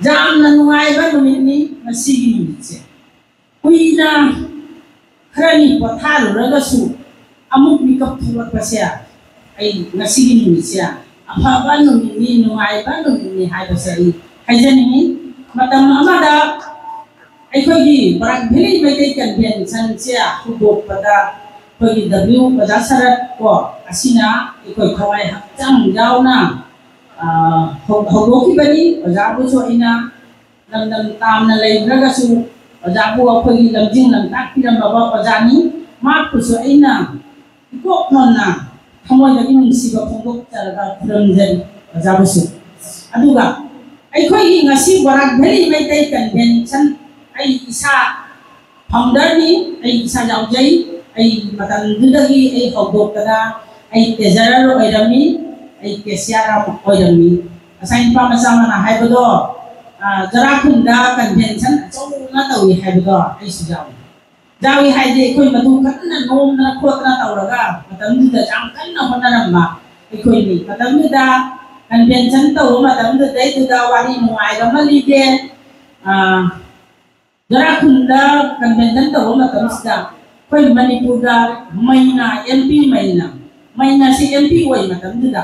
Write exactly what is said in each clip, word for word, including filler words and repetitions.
ꯌꯥꯝꯅ ꯅꯨꯡꯉꯥꯏꯕ ꯅꯨꯃꯤꯠꯅꯤ ꯉꯁꯤꯒꯤ ꯅꯨꯃꯤꯠꯁꯦ꯫ ꯀꯨꯏꯅ ꯈꯔꯅꯤ ꯄꯣꯊꯥꯔꯨꯔꯒꯁꯨ ꯑꯃꯨꯛ ꯃꯤꯀꯞ ꯊꯣꯛꯂꯛꯄꯁꯦ ꯑꯩ ꯉꯁꯤꯒꯤ ꯅꯨꯃꯤꯠꯁꯦ ꯑꯐꯕ ꯅꯨꯃꯤꯠꯅꯤ, ꯅꯨꯡꯉꯥꯏꯕ ꯅꯨꯃꯤꯠꯅꯤ ꯍꯥꯏꯕꯁꯦ ꯑꯩ ꯍꯥꯏꯖꯅꯤꯡꯉꯤ꯫ ꯃꯇꯝ ꯑꯃꯗ ꯑꯩꯈꯣꯏꯒꯤ ꯕꯔꯥꯛ ꯚꯦꯂꯤ ꯃꯩꯇꯩ ꯀꯟꯚꯦꯟꯁꯟꯁꯦ ꯍꯧꯗꯣꯛꯄꯗ ꯑꯩꯈꯣꯏꯒꯤ ꯗꯕ꯭ꯂꯤꯎ ꯑꯣꯖꯥ ꯁꯔꯠ ꯀꯣ ꯑꯁꯤꯅ ꯑꯩꯈꯣꯏ ꯊꯋꯥꯏ ꯍꯛꯆꯥꯡ ꯌꯥꯎꯅ ꯍꯧꯗꯣꯛꯈꯤꯕꯅꯤ꯫ ꯑꯣꯖꯥꯕꯨꯁꯨ ꯑꯩꯅ ꯂꯝꯗꯝ ꯇꯥꯝꯅ ꯂꯩꯈ꯭ꯔꯒꯁꯨ ꯑꯣꯖꯥꯕꯨ ꯑꯩꯈꯣꯏꯒꯤ ꯂꯝꯖꯤꯡ ꯂꯝꯇꯥꯛꯄꯤꯔꯝꯂꯕ ꯑꯣꯖꯥꯅꯤ꯫ ꯃꯍꯥꯛꯄꯨꯁꯨ ꯑꯩꯅ ꯏꯀꯣꯛ ꯅꯣꯟꯅ ꯊꯃꯣꯏꯗꯒꯤ ꯅꯨꯡꯁꯤꯕ ꯐꯣꯡꯗꯣꯛꯆꯔꯒ ꯈꯨꯔꯨꯝꯖꯔꯤ ꯑꯣꯖꯥꯕꯨꯁꯨ꯫ ꯑꯗꯨꯒ ꯑꯩꯈꯣꯏꯒꯤ ꯉꯁꯤ ꯕꯔꯥꯛ ꯚꯦꯂꯤ ꯃꯩꯇꯩ ꯀꯟꯚꯦꯟꯁꯟ ꯑꯩ ꯏꯁꯥ ꯐꯥꯎꯟꯗꯔꯅꯤ꯫ ꯑꯩ ꯏꯁꯥ ꯌꯥꯎꯖꯩ꯫ ꯑꯩ ꯃꯇꯝꯗꯨꯗꯒꯤ ꯑꯩ ꯍꯧꯗꯣꯛꯄꯗ ꯑꯩ ꯇ꯭ꯔꯦꯖꯔꯔ ꯑꯣꯏꯔꯝꯃꯤ, ꯑꯩ ꯀꯦꯁꯤꯌꯥꯔ ꯑꯃ ꯑꯣꯏꯔꯝꯃꯤ꯫ ꯉꯁꯥꯏ ꯅꯨꯄꯥ ꯃꯆꯥ ꯑꯃꯅ ꯍꯥꯏꯕꯗꯣ ꯖꯔꯥꯈꯨꯟꯗ ꯀꯟꯚꯦꯟꯁꯟ ꯑꯆꯧꯕ ꯑꯃ ꯇꯧꯏ ꯍꯥꯏꯕꯗꯣ ꯑꯩꯁꯨ ꯌꯥꯎꯏ꯫ ꯌꯥꯎꯏ ꯍꯥꯏꯗꯤ ꯑꯩꯈꯣꯏ ꯃꯗꯨ ꯀꯟꯅ ꯅꯣꯝꯗꯅ ꯈꯣꯠꯇꯅ ꯇꯧꯔꯒ ꯃꯇꯝꯗꯨꯗ ꯌꯥꯝ ꯀꯟꯅ ꯍꯣꯠꯅꯔꯝꯕ ꯑꯩꯈꯣꯏꯅꯤ꯫ ꯃꯇꯝꯗꯨꯗ ꯀꯟꯚꯦꯟꯁꯟ ꯇꯧꯕ ꯃꯇꯝꯗꯨꯗꯩꯗꯨꯗ ꯋꯥꯔꯤ ꯅꯨꯡꯉꯥꯏꯕ ꯑꯃ ꯂꯤꯒꯦ꯫ ꯖꯔꯥꯈꯨꯟꯗ ꯀꯟꯚꯦꯟꯁꯟ ꯇꯧꯕ ꯃꯇꯝꯁꯤꯗ ꯑꯩꯈꯣꯏ ꯃꯅꯤꯄꯨꯔꯗ ꯃꯩꯅꯥ, ꯑꯦꯝ ꯄꯤ ꯃꯩꯅꯥ, ꯃꯩꯅꯥꯁꯤ ꯑꯦꯝ ꯄꯤ ꯑꯣꯏ ꯃꯇꯝꯗꯨꯗ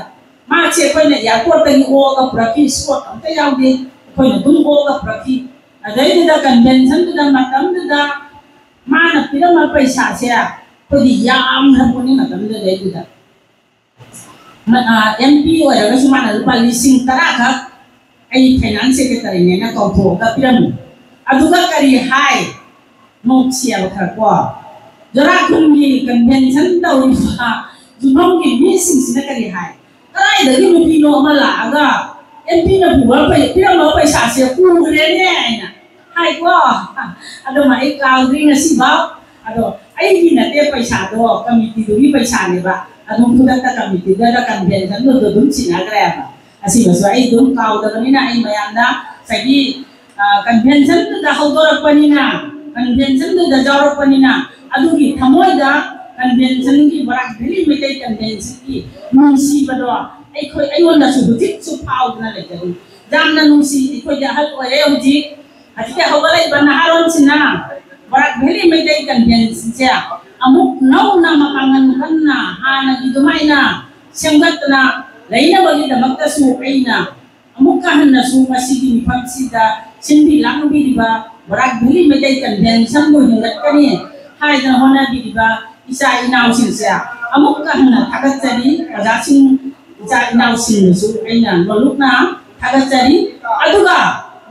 ꯃꯥꯁꯦ ꯑꯩꯈꯣꯏꯅ ꯑꯦꯌꯥꯔꯄꯣꯔꯠꯇꯒꯤ ꯑꯣꯛꯑꯒ ꯄꯨꯔꯛꯈꯤ, ꯏꯁꯀꯣꯔꯠ ꯑꯝꯇ ꯌꯥꯎꯗꯦ꯫ ꯑꯩꯈꯣꯏꯅ ꯑꯗꯨꯝ ꯑꯣꯛꯑꯒ ꯄꯨꯔꯛꯈꯤ꯫ ꯑꯗꯩꯗꯨꯗ ꯀꯟꯚꯦꯟꯁꯟꯗꯨꯗ ꯃꯇꯝꯗꯨꯗ ꯃꯥꯅ ꯄꯤꯔꯝꯕ ꯄꯩꯁꯥꯁꯦ ꯑꯩꯈꯣꯏꯗꯤ ꯌꯥꯝꯈ꯭ꯔꯕꯅꯤ ꯃꯇꯝꯗꯨꯗꯩꯗꯨꯗ꯫ ꯑꯦꯝ ꯄꯤ ꯑꯣꯏꯔꯒꯁꯨ ꯃꯥꯅ ꯂꯨꯄꯥ ꯂꯤꯁꯤꯡ ꯇꯔꯥꯈꯛ ꯑꯩ ꯐꯥꯏꯅꯥꯟꯁ ꯁꯦꯀ꯭ꯔꯦꯇꯔꯤꯅꯦꯅ ꯀꯧꯊꯣꯛꯑꯒ ꯄꯤꯔꯝꯃꯤ꯫ ꯑꯗꯨꯒ ꯀꯔꯤ ꯍꯥꯏ? ꯅꯣꯛꯁꯤꯌꯥꯕ ꯈꯔ ꯀꯣ꯫ ꯖꯔꯥꯈꯨꯟꯒꯤ ꯀꯟꯚꯦꯟꯁꯟ ꯇꯧꯔꯤꯕ ꯌꯨꯝꯐꯝꯒꯤ ꯃꯤꯁꯤꯡꯁꯤꯅ ꯀꯔꯤ ꯍꯥꯏ? "ꯀꯗꯥꯏꯗꯒꯤ ꯅꯨꯄꯤꯅꯣ ꯑꯃ ꯂꯥꯛꯑꯒ ꯑꯦꯝ ꯄꯤꯅ ꯄꯨꯕ ꯄꯩ-, ꯄꯤꯔꯝꯕ ꯄꯩꯁꯥꯁꯦ ꯄꯨꯈ꯭ꯔꯦꯅꯦ" ꯍꯥꯏꯅ ꯍꯥꯏꯀꯣ꯫ ꯑꯗꯨꯃ ꯑꯩ ꯀꯥꯎꯗ꯭ꯔꯤ ꯉꯁꯤꯐꯥꯎ꯫ ꯑꯗꯣ ꯑꯩꯒꯤ ꯅꯠꯇꯦ, ꯄꯩꯁꯥꯗꯣ ꯀꯃꯤꯇꯤꯗꯨꯒꯤ ꯄꯩꯁꯥꯅꯦꯕ꯫ ꯑꯗꯨꯝ ꯈꯨꯗꯛꯇ ꯀꯃꯤꯇꯤꯗꯨꯗ ꯀꯟꯚꯦꯟꯁꯟꯗꯨꯗ ꯑꯗꯨꯝ ꯁꯤꯟꯅꯈ꯭ꯔꯦꯕ꯫ ꯑꯁꯤꯃꯁꯨ ꯑꯩ ꯑꯗꯨꯝ ꯀꯥꯎꯗꯕꯅꯤꯅ ꯑꯩ ꯃꯌꯥꯝꯗ ꯉꯁꯥꯏꯒꯤ, ꯑ, ꯀꯟꯚꯦꯟꯁꯟꯗꯨꯗ ꯍꯧꯗꯣꯔꯛꯄꯅꯤꯅ, ꯀꯟꯚꯦꯟꯁꯟꯗꯨꯗ ꯌꯥꯎꯔꯛꯄꯅꯤꯅ, ꯑꯗꯨꯒꯤ ꯊꯃꯣꯏꯗ ꯀꯟꯚꯦꯟꯁꯟꯒꯤ, ꯕꯔꯥꯛ ꯚꯦꯂꯤ ꯃꯩꯇꯩ ꯀꯟꯚꯦꯟꯁꯟꯒꯤ ꯅꯨꯡꯁꯤꯕꯗꯣ ꯑꯩꯈꯣꯏ, ꯑꯩꯉꯣꯟꯗꯁꯨ ꯍꯧꯖꯤꯛꯁꯨ ꯐꯥꯎꯗꯨꯅ ꯂꯩꯖꯔꯤ꯫ ꯌꯥꯝꯅ ꯅꯨꯡꯁꯤ, ꯑꯩꯈꯣꯏꯗꯤ ꯑꯍꯜ ꯑꯣꯏꯔꯦ ꯍꯧꯖꯤꯛ꯫ ꯍꯧꯖꯤꯛꯇꯤ ꯍꯧꯒꯠꯂꯛꯏꯕ ꯅꯍꯥꯔꯣꯟꯁꯤꯅ ꯕꯔꯥꯛ ꯚꯦꯂꯤ ꯃꯩꯇꯩ ꯀꯟꯚꯦꯟꯁꯟꯁꯦ ꯑꯃꯨꯛ ꯅꯧꯅ ꯃꯄꯥꯡꯒꯜ ꯀꯟꯅ ꯍꯥꯟꯅꯒꯤ ꯑꯗꯨꯃꯥꯏꯅ ꯁꯦꯝꯒꯠꯇꯅ ꯂꯩꯅꯕꯒꯤꯗꯃꯛꯇꯁꯨ ꯑꯩꯅ ꯑꯃꯨꯛꯀ ꯍꯟꯅꯁꯨ ꯉꯁꯤꯒꯤ ꯃꯤꯐꯝꯁꯤꯗ ꯁꯤꯟꯕꯤ ꯂꯥꯡꯕꯤꯔꯤꯕ ꯕꯔꯥꯛ ꯚꯦꯂꯤ ꯃꯩꯇꯩ ꯀꯟꯚꯦꯟꯁꯟꯕꯨ ꯍꯦꯟꯒꯠꯀꯅꯤ ꯍꯥꯏꯗꯅ ꯍꯣꯠꯅꯕꯤꯔꯤꯕ ꯏꯆꯥ ꯏꯅꯥꯎꯁꯤꯡꯁꯦ ꯑꯃꯨꯛꯀ ꯍꯟꯅ ꯊꯥꯒꯠꯆꯔꯤ꯫ ꯑꯣꯖꯥꯁꯤꯡ, ꯏꯆꯥ ꯏꯅꯥꯎꯁꯤꯡꯕꯨꯁꯨ ꯑꯩꯅ ꯂꯣꯂꯨꯛꯅ ꯊꯥꯒꯠꯆꯔꯤ꯫ ꯑꯗꯨꯒ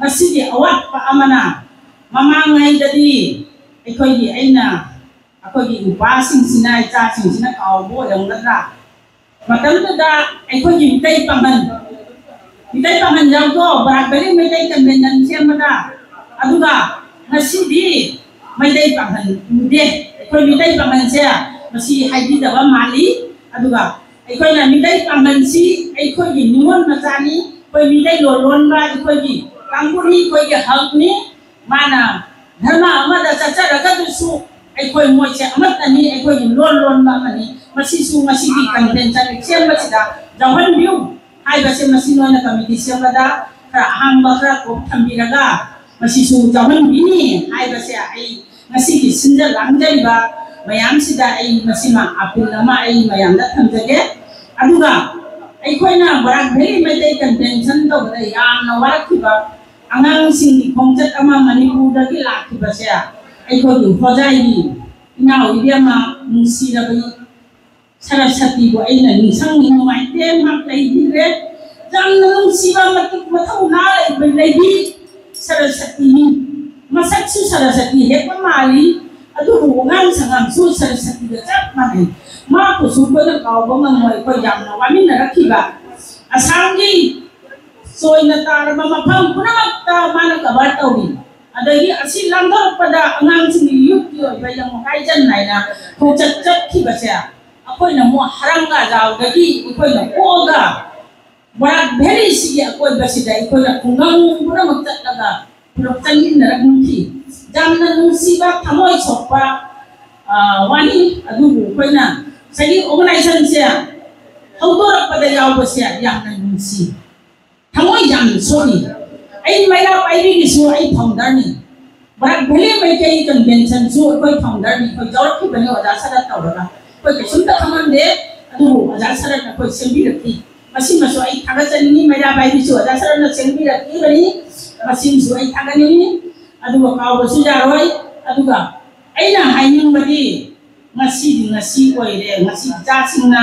ꯉꯁꯤꯒꯤ ꯑꯋꯥꯠꯄ ꯑꯃꯅ, ꯃꯃꯥꯡꯉꯩꯗꯗꯤ ꯑꯩꯈꯣꯏꯒꯤ, ꯑꯩꯅ, ꯑꯩꯈꯣꯏꯒꯤ ꯅꯨꯄꯥꯁꯤꯡꯁꯤꯅ, ꯏꯆꯥꯁꯤꯡꯁꯤꯅ ꯀꯥꯎꯕ ꯑꯣꯏꯔꯝꯒꯗ꯭ꯔꯥ, ꯃꯇꯝꯗꯨꯗ ꯑꯩꯈꯣꯏꯒꯤ ꯃꯤꯇꯩ ꯄꯥꯡꯒꯜ, ꯃꯤꯇꯩ ꯄꯥꯡꯒꯜ ꯌꯥꯎꯗꯣ ꯕꯔꯥꯛ ꯚꯦꯂꯤ ꯃꯩꯇꯩ ꯀꯟꯚꯦꯟꯁꯟ ꯁꯦꯝꯕꯗ꯫ ꯑꯗꯨꯒ ꯉꯁꯤꯗꯤ ꯃꯩꯇꯩ ꯄꯥꯡꯒꯜ ꯎꯗꯦ꯫ ꯑꯩꯈꯣꯏ ꯃꯤꯇꯩ ꯄꯥꯡꯒꯜꯁꯦ ꯃꯁꯤ ꯍꯥꯏꯕꯤꯗꯕ ꯃꯥꯜꯂꯤ꯫ ꯑꯗꯨꯒ ꯑꯩꯈꯣꯏꯅ ꯃꯤꯇꯩ ꯄꯥꯡꯒꯜꯁꯤ ꯑꯩꯈꯣꯏꯒꯤ ꯅꯤꯉꯣꯜ ꯃꯆꯥꯅꯤ, ꯑꯩꯈꯣꯏ ꯃꯤꯇꯩ ꯂꯣꯟ ꯂꯣꯟꯕ ꯑꯩꯈꯣꯏꯒꯤ ꯀꯥꯡꯕꯨꯅꯤ, ꯑꯩꯈꯣꯏꯒꯤ ꯍꯛꯅꯤ꯫ ꯃꯥꯅ ꯙꯔꯃ ꯑꯃꯗ ꯆꯠꯆꯔꯒꯗꯨꯁꯨ ꯑꯩꯈꯣꯏ ꯃꯣꯏꯁꯦ ꯑꯃꯠꯇꯅꯤ, ꯑꯩꯈꯣꯏꯒꯤ ꯂꯣꯟ ꯂꯣꯟꯕ ꯑꯃꯅꯤ꯫ ꯃꯁꯤꯁꯨ ꯉꯁꯤꯒꯤ ꯀꯟꯚꯦꯟꯁꯟ ꯁꯦꯝꯕꯁꯤꯗ ꯌꯥꯎꯍꯟꯕꯤꯌꯨ ꯍꯥꯏꯕꯁꯦ ꯃꯁꯤ ꯅꯣꯏꯅ ꯀꯃꯤꯇꯤ ꯁꯦꯝꯕꯗ ꯈꯔ ꯑꯍꯥꯡꯕ ꯈꯔ ꯀꯣꯛ ꯊꯝꯕꯤꯔꯒ ꯃꯁꯤꯁꯨ ꯌꯥꯎꯍꯟꯕꯤꯅꯤ ꯍꯥꯏꯕꯁꯦ ꯑꯩ ꯉꯁꯤꯒꯤ ꯁꯤꯟꯖ ꯂꯥꯡꯖꯔꯤꯕ ꯃꯌꯥꯝꯁꯤꯗ ꯑꯩ ꯃꯁꯤꯃ ꯑꯄꯤꯜ ꯑꯃ ꯑꯩ ꯃꯌꯥꯝꯗ ꯊꯝꯖꯒꯦ꯫ ꯑꯗꯨꯒ ꯑꯩꯈꯣꯏꯅ ꯕꯔꯥꯛ ꯚꯦꯂꯤ ꯃꯩꯇꯩ ꯀꯟꯚꯦꯟꯁꯟ ꯇꯧꯕꯗ ꯌꯥꯝꯅ ꯋꯥꯔꯛꯈꯤꯕ ꯑꯉꯥꯡꯁꯤꯡꯒꯤ ꯈꯣꯡꯆꯠ ꯑꯃ ꯃꯅꯤꯄꯨꯔꯗꯒꯤ ꯂꯥꯛꯈꯤꯕꯁꯦ ꯑꯩꯈꯣꯏꯒꯤ ꯍꯣꯖꯥꯏꯒꯤ ꯏꯅꯥꯎ ꯏꯕꯦꯝꯃ ꯅꯨꯡꯁꯤꯔꯕꯤ ꯁꯔꯁꯇꯤꯕꯨ ꯑꯩꯅ ꯅꯤꯡꯁꯤꯡꯉꯤ꯫ ꯅꯨꯡꯉꯥꯏꯇꯦ, ꯃꯍꯥꯛ ꯂꯩꯈꯤꯗ꯭ꯔꯦ꯫ ꯌꯥꯝꯅ ꯅꯨꯡꯁꯤꯕ ꯃꯇꯤꯛ ꯃꯊꯧꯅꯥ ꯂꯩꯕ ꯂꯩꯕꯤ ꯁꯔꯁꯇꯤꯅꯤ꯫ ꯃꯁꯛꯁꯨ ꯁꯔꯁꯇꯤ ꯍꯦꯛꯇ ꯃꯥꯜꯂꯤ, ꯑꯗꯨꯕꯨ ꯋꯥꯉꯥꯡ ꯁꯉꯥꯡꯁꯨ ꯁꯔꯁꯇꯤꯒ ꯆꯞ ꯃꯥꯟꯅꯩ꯫ ꯃꯍꯥꯛꯄꯨꯁꯨ ꯑꯩꯈꯣꯏꯅ ꯀꯥꯎꯕ ꯉꯝꯃꯣꯏ꯫ ꯑꯩꯈꯣꯏ ꯌꯥꯝꯅ ꯋꯥꯃꯤꯟꯅꯔꯛꯈꯤꯕ ꯑꯁꯥꯝꯒꯤ ꯆꯣꯏꯅ ꯇꯥꯔꯕ ꯃꯐꯝ ꯄꯨꯝꯅꯃꯛꯇ ꯃꯥꯅ ꯀꯚꯔ ꯇꯧꯔꯤ꯫ ꯑꯗꯒꯤ ꯑꯁꯤ ꯂꯥꯡꯊꯣꯔꯛꯄꯗ ꯑꯉꯥꯡꯁꯤꯡꯒꯤ ꯌꯨꯠꯀꯤ ꯑꯣꯏꯕ ꯌꯥꯝ ꯍꯥꯏꯖꯟ ꯍꯥꯏꯅ ꯈꯣꯡꯆꯠ ꯆꯠꯈꯤꯕꯁꯦ ꯑꯩꯈꯣꯏꯅ ꯑꯃꯨꯛ ꯍꯔꯪꯒꯥꯖꯥꯎꯗꯒꯤ ꯑꯩꯈꯣꯏꯅ ꯑꯣꯛꯑꯒ ꯕꯔꯥꯛ ꯚꯦꯂꯤꯁꯤꯒꯤ ꯑꯀꯣꯏꯕꯁꯤꯗ ꯑꯩꯈꯣꯏꯅ ꯈꯨꯡꯒꯪ ꯄꯨꯝꯅꯃꯛ ꯆꯠꯂꯒ ꯄꯨꯂꯞ ꯆꯪꯃꯤꯟꯅꯔꯛꯈꯤ꯫ ꯌꯥꯝꯅ ꯅꯨꯡꯁꯤꯕ, ꯊꯃꯣꯏ ꯁꯣꯛꯄ, ꯑ, ꯋꯥꯔꯤ꯫ ꯑꯗꯨꯕꯨ ꯑꯩꯈꯣꯏꯅ ꯉꯁꯥꯏꯒꯤ ꯑꯣꯔꯒꯅꯥꯏꯖꯦꯁꯟꯁꯦ ꯍꯧꯗꯣꯔꯛꯄꯗ ꯌꯥꯎꯕꯁꯦ ꯌꯥꯝꯅ ꯅꯨꯡꯁꯤ꯫ ꯊꯃꯣꯏ ꯌꯥꯝ ꯁꯣꯛꯏ꯫ ꯑꯩ ꯃꯩꯔꯥ ꯄꯥꯏꯕꯤꯒꯤꯁꯨ ꯑꯩ ꯐꯥꯎꯟꯗꯔꯅꯤ꯫ ꯕꯔꯥꯛ ꯚꯦꯂꯤ ꯃꯩꯇꯩ ꯀꯟꯚꯦꯟꯁꯟꯁꯨ ꯑꯩꯈꯣꯏ ꯐꯥꯎꯟꯗꯔꯅꯤ, ꯑꯩꯈꯣꯏ ꯌꯥꯎꯔꯛꯈꯤꯕꯅꯤ ꯑꯣꯖꯥ ꯁꯔꯠ ꯇꯧꯔꯒ꯫ ꯑꯩꯈꯣꯏ ꯀꯩꯁꯨꯝꯇ ꯈꯪꯉꯝꯗꯦ, ꯑꯗꯨꯕꯨ ꯑꯣꯖꯥ ꯁꯔꯠꯅ ꯑꯩꯈꯣꯏ ꯁꯦꯝꯕꯤꯔꯛꯈꯤ꯫ ꯃꯁꯤꯃꯁꯨ ꯑꯩ ꯊꯥꯒꯠꯆꯅꯤꯡꯉꯤ, ꯃꯩꯔꯥ ꯄꯥꯏꯕꯤꯁꯨ ꯑꯣꯖꯥ ꯁꯔꯠꯅ ꯁꯦꯝꯕꯤꯔꯛꯈꯤꯕꯅꯤ, ꯃꯁꯤꯃꯁꯨ ꯑꯩ ꯊꯥꯒꯠꯅꯤꯡꯉꯤ꯫ ꯑꯗꯨꯒ ꯀꯥꯎꯕꯁꯨ ꯌꯥꯔꯣꯏ꯫ ꯑꯗꯨꯒ ꯑꯩꯅ ꯍꯥꯏꯅꯤꯡꯕꯗꯤ, ꯉꯁꯤꯗꯤ ꯉꯁꯤ ꯑꯣꯏꯔꯦ, ꯉꯁꯤ ꯏꯆꯥꯁꯤꯡꯅ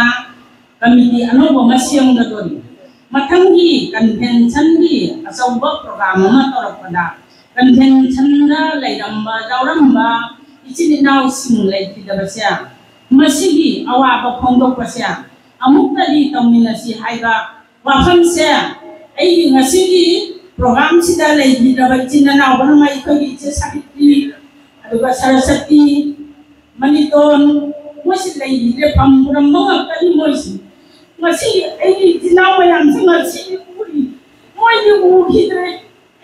ꯀꯃꯤꯇꯤ ꯑꯅꯧꯕ ꯑꯃ ꯁꯦꯝꯒꯗꯣꯔꯤ꯫ ꯃꯊꯪꯒꯤ ꯀꯟꯚꯦꯟꯁꯟꯒꯤ ꯑꯆꯧꯕ ꯄ꯭ꯔꯣꯒ꯭ꯔꯥꯝ ꯑꯃ ꯇꯧꯔꯛꯄꯗ ꯀꯟꯚꯦꯟꯁꯟꯗ ꯂꯩꯔꯝꯕ, ꯌꯥꯎꯔꯝꯕ ꯏꯆꯤꯟ ꯏꯅꯥꯎꯁꯤꯡ ꯂꯩꯈꯤꯗꯕꯁꯦ, ꯃꯁꯤꯒꯤ ꯑꯋꯥꯕ ꯐꯣꯡꯗꯣꯛꯄꯁꯦ ꯑꯃꯨꯛꯇꯗꯤ ꯇꯧꯃꯤꯟꯅꯁꯤ ꯍꯥꯏꯕ ꯋꯥꯐꯝꯁꯦ ꯑꯩꯒꯤ ꯉꯁꯤꯒꯤ ꯄ꯭ꯔꯣꯒ꯭ꯔꯥꯝꯁꯤꯗ ꯂꯩꯈꯤꯗ꯭ꯔꯕ ꯏꯆꯤꯟ ꯏꯅꯥꯎ ꯄꯨꯝꯅꯃꯛ, ꯑꯩꯈꯣꯏꯒꯤ ꯏꯆꯦ ꯁꯥꯕꯤꯇ꯭ꯔꯤ, ꯑꯗꯨꯒ ꯁꯔꯁꯇꯤ, ꯃꯅꯤꯇꯣꯟ, ꯃꯣꯏꯁꯤ ꯂꯩꯈꯤꯗ꯭ꯔꯦ, ꯐꯝ ꯄꯨꯔꯝꯕ ꯉꯥꯛꯇꯅꯤ ꯃꯣꯏꯁꯤ꯫ ꯉꯁꯤ ꯑꯩꯒꯤ ꯏꯆꯤꯟ ꯏꯅꯥꯎ ꯃꯌꯥꯝꯁꯤ ꯉꯁꯤ ꯎꯔꯤ, ꯃꯣꯏꯗꯤ ꯎꯈꯤꯗ꯭ꯔꯦ꯫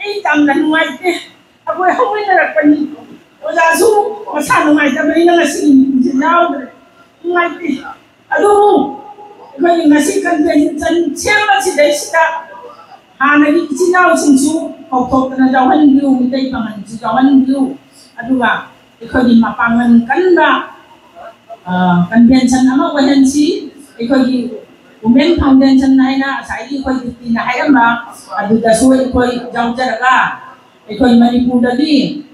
ꯑꯩ ꯌꯥꯝꯅ ꯅꯨꯡꯉꯥꯏꯇꯦ꯫ ꯑꯩꯈꯣꯏ ꯍꯧꯃꯤꯟꯅꯔꯛꯄꯅꯤ꯫ ꯑꯣꯖꯥꯁꯨ ꯃꯁꯥ ꯅꯨꯡꯉꯥꯏꯇꯕꯅꯤꯅ ꯉꯁꯤꯒꯤ ꯃꯤꯇꯤꯡꯁꯦ ꯌꯥꯎꯗ꯭ꯔꯦ꯫ ꯅꯨꯡꯉꯥꯏꯇꯦ꯫ ꯑꯗꯨꯕꯨ ꯑꯩꯈꯣꯏꯒꯤ ꯉꯁꯤ ꯀꯟꯚꯦꯟꯁꯟ ꯁꯦꯝꯕꯁꯤꯗꯩꯁꯤꯗ ꯍꯥꯟꯅꯒꯤ ꯏꯆꯤꯟ ꯏꯅꯥꯎꯁꯤꯡꯁꯨ ꯀꯧꯊꯣꯛꯇꯅ ꯌꯥꯎꯍꯟꯕꯤꯌꯨ, ꯃꯤꯇꯩ ꯄꯥꯉꯜꯁꯨ ꯌꯥꯎꯍꯟꯕꯤꯌꯨ꯫ ꯑꯗꯨꯒ ꯑꯩꯈꯣꯏꯒꯤ ꯃꯄꯥꯡꯒꯜ ꯀꯟꯕ, ꯑ, ꯀꯟꯚꯦꯟꯁꯟ ꯑꯃ ꯑꯣꯏꯍꯟꯁꯤ꯫ ꯑꯩꯈꯣꯏꯒꯤ ꯋꯨꯃꯦꯟ ꯐꯥꯎꯟꯗꯦꯁꯟ ꯍꯥꯏꯅ ꯉꯁꯥꯏꯒꯤ ꯑꯩꯈꯣꯏ ꯗꯤꯄꯤꯅ ꯍꯥꯏꯔꯝꯕ, ꯑꯗꯨꯗꯁꯨ ꯑꯩꯈꯣꯏ ꯌꯥꯎꯖꯔꯒ ꯑꯩꯈꯣꯏ ꯃꯅꯤꯄꯨꯔꯗꯒꯤ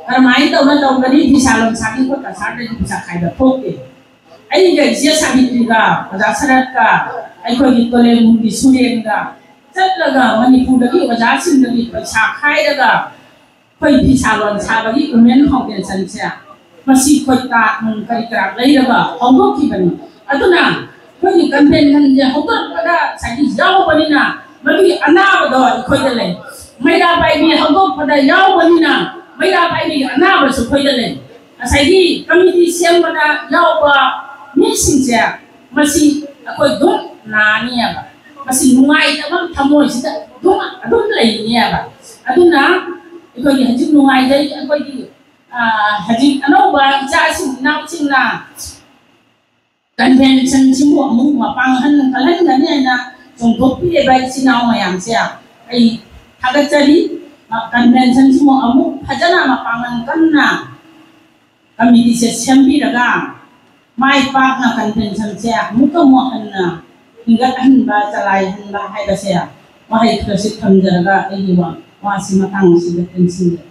ꯀꯔꯝꯍꯥꯏꯅ ꯇꯧꯅ ꯇꯧꯒꯅꯤ? ꯐꯤꯁꯥ ꯂꯣꯟꯁꯥꯒꯤ ꯑꯩꯈꯣꯏ ꯀꯁꯥꯔꯗꯗꯤ ꯄꯩꯁꯥ ꯈꯥꯏꯕ ꯊꯣꯛꯇꯦ꯫ ꯑꯩꯒ ꯏꯆꯦ ꯁꯥꯕꯤꯇ꯭ꯔꯤꯒ ꯑꯣꯖꯥ ꯁꯔꯠꯀ ꯑꯩꯈꯣꯏꯒꯤ ꯇꯣꯂꯦꯝꯒꯤ ꯁꯨꯔꯦꯟꯒ ꯆꯠꯂꯒ ꯃꯅꯤꯄꯨꯔꯗꯒꯤ ꯑꯣꯖꯥꯁꯤꯡꯗꯒꯤ ꯄꯩꯁꯥ ꯈꯥꯏꯔꯒ ꯑꯩꯈꯣꯏ ꯐꯤꯁꯥ ꯂꯣꯟ ꯁꯥꯕꯒꯤ ꯋꯨꯃꯦꯟ ꯐꯥꯎꯟꯗꯦꯁꯟꯁꯦ ꯃꯁꯤ ꯑꯩꯈꯣꯏ ꯀꯥꯔꯗ ꯅꯨꯡ ꯀꯔꯤ ꯀꯔꯥ ꯂꯩꯔꯒ ꯍꯧꯗꯣꯛꯈꯤꯕꯅꯤ꯫ ꯑꯗꯨꯅ ꯑꯩꯈꯣꯏꯒꯤ ꯀꯟꯚꯦꯟꯁꯟꯁꯦ ꯍꯧꯗꯣꯔꯛꯄꯗ ꯉꯁꯥꯏꯒꯤ ꯌꯥꯎꯕꯅꯤꯅ ꯃꯗꯨꯒꯤ ꯑꯅꯥꯕꯗꯣ ꯑꯩꯈꯣꯏꯗ ꯂꯩ꯫ ꯃꯩꯔꯥ ꯄꯥꯏꯕꯤ ꯍꯧꯗꯣꯛꯄꯗ ꯌꯥꯎꯕꯅꯤꯅ ꯃꯩꯔꯥ ꯄꯥꯏꯕꯤꯒꯤ ꯑꯅꯥꯕꯁꯨ ꯑꯩꯈꯣꯏꯗ ꯂꯩ꯫ ꯉꯁꯥꯏꯒꯤ ꯀꯃꯤꯇꯤ ꯁꯦꯝꯕꯗ ꯌꯥꯎꯕ ꯃꯤꯁꯤꯡꯁꯦ ꯃꯁꯤ ꯑꯩꯈꯣꯏ ꯑꯗꯨꯝ ꯅꯥꯅꯤꯑꯕ꯫ ꯃꯁꯤ ꯅꯨꯡꯉꯥꯏꯇꯕ ꯊꯃꯣꯏꯁꯤꯗ ꯑꯗꯨꯝ, ꯑꯗꯨꯝ ꯂꯩꯅꯤꯑꯕ꯫ ꯑꯗꯨꯅ ꯑꯩꯈꯣꯏꯒꯤ ꯍꯧꯖꯤꯛ ꯅꯨꯡꯉꯥꯏꯖꯩ, ꯑꯩꯈꯣꯏꯒꯤ, ꯑ, ꯍꯧꯖꯤꯛ ꯑꯅꯧꯕ ꯏꯆꯥꯁꯤꯡ ꯏꯅꯥꯎꯁꯤꯡꯅ ꯀꯟꯚꯦꯟꯁꯟꯁꯤꯕꯨ ꯑꯃꯨꯛ ꯃꯄꯥꯡꯍꯟ ꯀꯜꯍꯟꯒꯅꯤ ꯍꯥꯏꯅ ꯆꯣꯡꯊꯣꯛꯄꯤꯔꯤꯕ ꯏꯆꯤꯟ ꯏꯅꯥꯎ ꯃꯌꯥꯝꯁꯦ ꯑꯩ ꯊꯥꯒꯠꯆꯔꯤ꯫ ꯀꯟꯚꯦꯟꯁꯟꯁꯤꯃꯨꯛ ꯑꯃꯨꯛ ꯐꯖꯅ ꯃꯄꯥꯡꯒꯜ ꯀꯟꯅ ꯀꯃꯤꯇꯤꯁꯦ ꯁꯦꯝꯕꯤꯔꯒ ꯃꯥꯏ ꯄꯥꯛꯅ ꯀꯟꯚꯦꯟꯁꯟꯁꯦ ꯑꯃꯨꯛꯀ ꯑꯃꯨꯛ ꯍꯟꯅ ꯍꯤꯡꯒꯠꯍꯟꯕ, ꯆꯂꯥꯏꯍꯟꯕ ꯍꯥꯏꯕꯁꯦ ꯋꯥꯍꯩ ꯈꯔꯁꯤ ꯊꯝꯖꯔꯒ ꯑꯩꯒꯤ ꯋꯥ-, ꯋꯥꯁꯤ ꯃꯇꯥꯡ ꯑꯁꯤꯗ ꯇꯦꯟꯁꯤꯟꯖꯔꯦ꯫